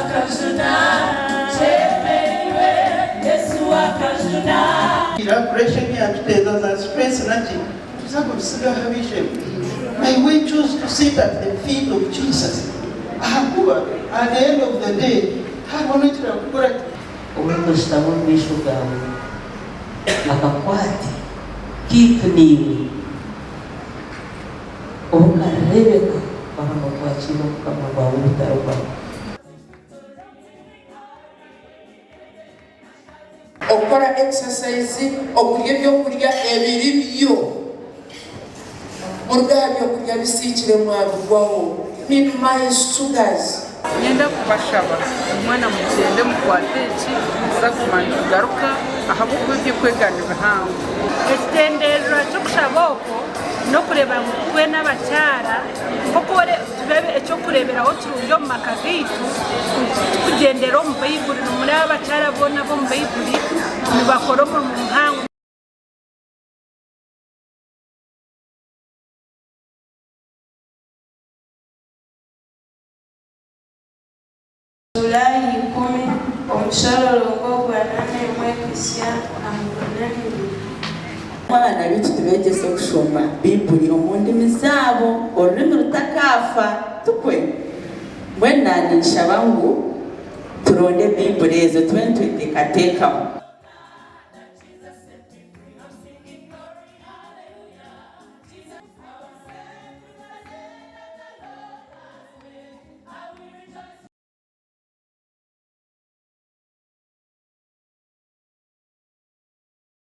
akanjuna, nshemereirwe, Yesu akanjuna. Ira pressure ebi yatuteeza za stress naki nituza kubisiga aha b'eishe-emwe. May we choose to sit at the feet of Jesus ahakuba at the end of the day hariho n'ekirakukora ki. Obu nkushutama omu maisho gaawe, akakwate kaitu naiwe obu karireebeka waaba nootwakiira Obukama bwawe obutarihwaho. Okukora exercise, okurya ebyokurya ebiri byo, muruge aha byokurya bisiikire mwabigwaho, minimize sugars. Niinyenda kubashaba ngu mwena mugyende mukwate eki, nituza kuguma nitugaruka ahabw'okuba eby'okwega ni bihango. Ekigyendererwa ky'okushaba okwo n'okureeba ngu twena abakyara nk'oku tube eky'okureeberaho kirungi omu maka gaitu tukugyendera omu Baiburi. Nimureeba abakyara boona ab'omu Baiburi nibakora omurimo muhango. Eshuura ya ikumi, omushororongo ogwa na n'emwe kuhitsya aha gwa na n'ibiri. Abaana baitu tubeegyese kushoma Baibuli omu ndimi zaabo, orurimi rutakaafa, tikwe? Mbwenu naanye ninshaba ngu turonde Baibuli ezo tube nitweteekateekaho.